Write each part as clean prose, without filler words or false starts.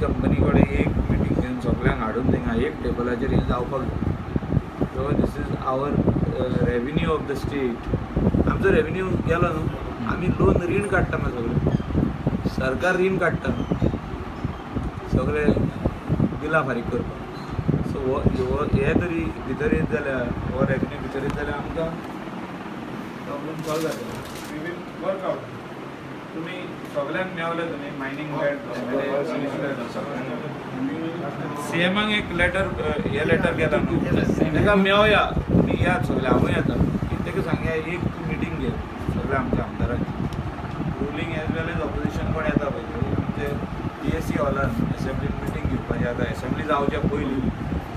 Company कडेन एक meeting घेवन सगल्यांक हाडून थिंगा एक टेबलाचेर हें जावपाक जाय. Because this is our revenue of the state. आमचो रेवेन्यू गेलो न्हू, आमी लोन रीण काडटा मागीर सगळें, सरकार रीण काडटा सगळे बिलां फारीक करपाक. सो हो हो हे तरी भितर येत जाल्यार, हो रेवेन्यू भितर येत जाल्यार आमकां प्रॉब्लम सॉल्व जातलो. We will work out. तुमी सगल्यांक मेवले, तुमी मायनींग सीएमाक एक लेटर, हे लेटर गेला न्हू, ताका मेवया. तुमी यात सगळे, हांवूय येता की ताका सांगया, एक तूं मिटींग घे सगळ्या आमच्या आमदारांची, ruling as well as opposition कोण येता पळय ते, आमचे पीएसी हॉलान एसेंब्लीन मिटींग घेवपाची आतां एसेंब्ली जावच्या पयलीं.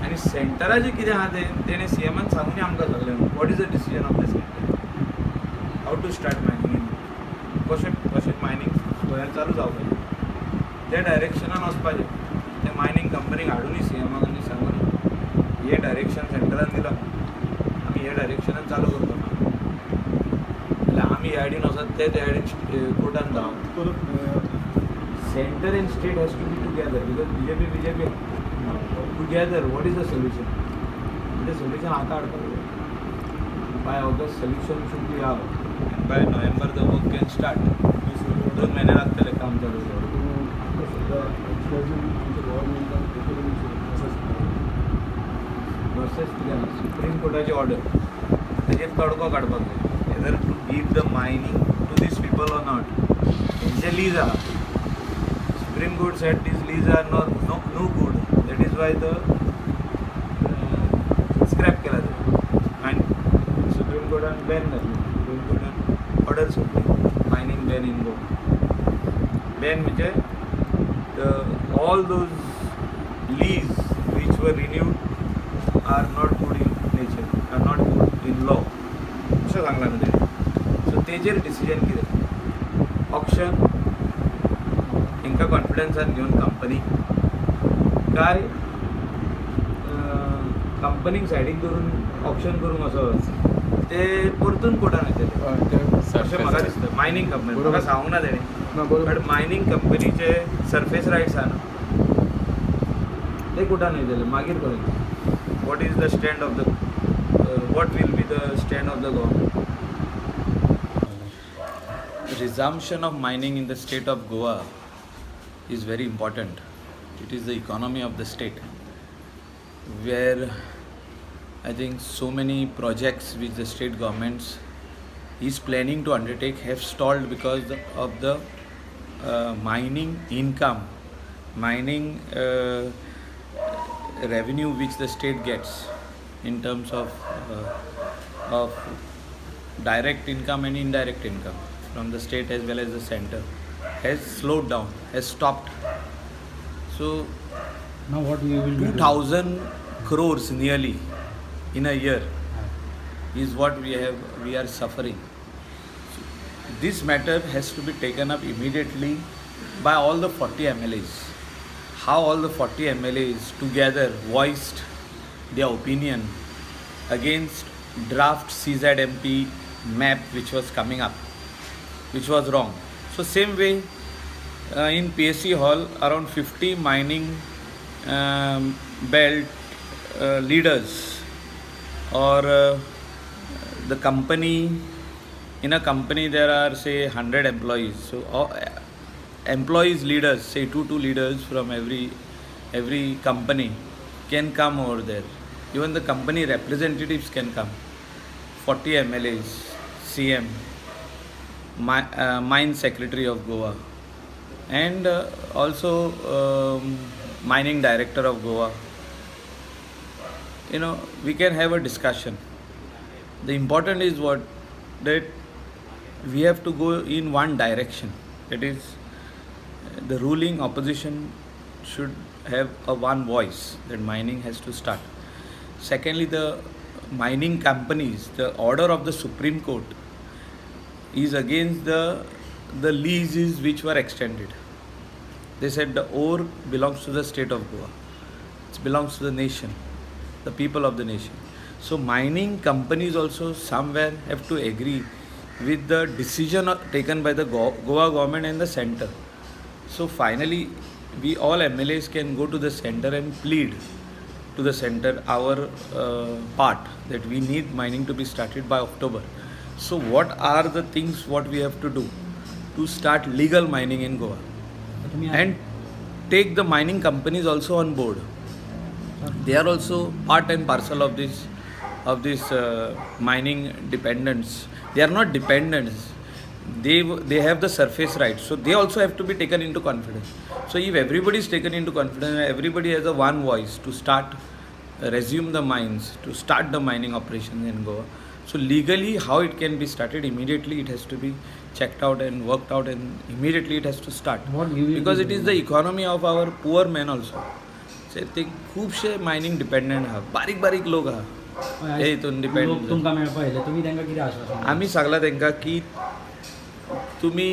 आनी सेंटराचें कितें आहा तें तेणें सीएमान सांगून आमकां सगळ्यांक, what is the decision of the centre, how to start mining, कशें कशें मायनींग गोंयांत चालू जावपाचें, त्या डायरेक्शनान वचपाचें. ते मायनींग कंपनीक हाडुनूय सीएमाक आनी सांगून, हे डायरेक्शन सेंटरान दिलां, आमी हे डायरेक्शनान चालू करता. जाल्यार आमी ह्या सायडीन वचत, ते त्या सायडीन कोर्टान धांव. परत Center and state has to be together because BJP, BJP together. What is the solution? The solution आतां हाडपाक जाय. By August solution should be out and by November the work can start. 2 म्हयने लागतले काम चालू जावपाक. आतां सद्या आमच्या गव्हर्मेंटान प्रोसेस. प्रोसेस कितें आहा, सुप्रीम कोर्टाची ऑर्डर, तेजेर तडको काडपाक जाय, either to give the mining to these people or not. हेंचे लीज आहा. Supreme Court said these lease are not no good, that is why the scrap केला ते आनी सुप्रीम कोर्टान बॅन घातली. सुप्रीम कोर्टान ऑर्डर सोडली, mining ban in Goa. Ban म्हणजे the all those lease which were renewed are not good in nature, are not good in law, अशें सांगलां न्हू तेणें. सो तेजेर डिसिजन कितें, ऑक्शन हेंकां कॉन्फिडन्सान घेवन कंपनी, काय कंपनीक सायडीक दवरून ऑक्शन करूंक वचप, ते परतून कोर्टान वयतले अशें म्हाका दिसता. मायनींग कंपनी म्हाका सांगूंक ना तेणें, ना, बरोबर. बट मायनींग कंपनीचे सरफेस रायट्स आहा न्हू, ते कोर्टान वयतले. मागीर कळटलें what will be the stand of the government. Resumption of mining in the state of Goa is very important. It is the economy of the state, where I think so many projects which the state governments is planning to undertake have stalled because of the mining income, mining revenue which the state gets in terms of direct income and indirect income from the state as well as the center has slowed down, has stopped. So Now what we will be doing? 2000 crores nearly in a year is what we are suffering. So this matter has to be taken up immediately by all the 40 MLAs. How all the 40 MLAs together voiced their opinion against draft CZMP map which was coming up, which was wrong. So same way in PSC hall around 50 mining belt leaders or the company, in a company there are say 100 employees, so all employees leaders, say two leaders from every company can come over there. Even the company representatives can come. 40 MLAs, CM, mine secretary of Goa, and also mining director of Goa. We can have a discussion. The important is what, that we have to go in one direction. That is, the ruling opposition should have a one voice that mining has to start. Secondly, the mining companies, the order of the Supreme Court is against the leases which were extended. They said the ore belongs to the state of Goa. It belongs to the nation, the people of the nation. So mining companies also somewhere have to agree with the decision taken by the Goa government and the center. So finally, we all MLAs can go to the center and plead to the center our part that we need mining to be started by October. So what are the things what we have to do to start legal mining in Goa तुमी and take the mining companies also on board? They are also part and parcel of this mining dependents. They are not dependents, they have the surface rights, so they also have to be taken into confidence. So if everybody is taken into confidence, everybody has a one voice to start resume the mines, to start the mining operations in Goa. So legally how it can be started immediately, it has to be checked out and worked out, and immediately it has to start, What you will because be it is doing? The economy of our poor man also. से ते खुबशे mining dependent आहा, बारीक बारीक लोक आहा हे हितून depend. लोक तुमकां मेळपा येयले, तुमी तांकां कितें आश्वासन? आमी सांगला तांकां की तुमी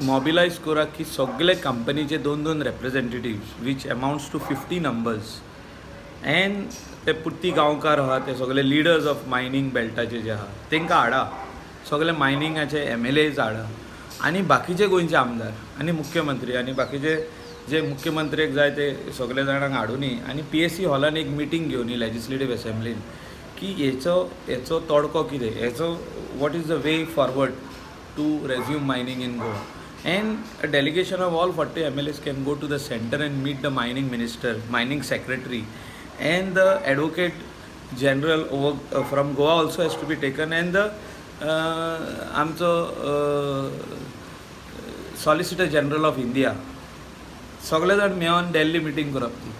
मोबिलायज करा की सगळे कंपनीचे दोन दोन representative, which amounts to 50 numbers, and ते पुर्ती गांवकार आहा, ते सगळे लिडर्स ऑफ मायनींग बेल्टाचे जे आहा तांकां हाडा, सगळे मायनिंगाचे एमएलएज हाडा आनी बाकीचे गोंयचे आमदार आनी मुख्यमंत्री आनी बाकीचे जे मुख्यमंत्र्याक जाय ते सगळे जाणांक हाडुनी आनी पीएसी हॉलान एक मिटींग घेवनी लेजिस्लेटीव असेंब्लीन की हेचो तोडको कितें, हेचो what is the way forward to resume mining in Goa. And a delegation of all 40 MLAs can go to the center and meet the mining minister, mining secretary, and the advocate general over, from Goa also has to be taken, and the आमचो solicitor general of India, सगळे जाण मेळोन दिल्ली meeting करप ती.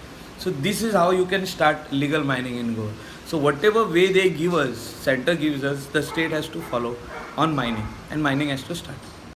So this is how you can start legal mining in Goa. So whatever way they give us, center gives us, the state has to follow on mining, and mining has to start.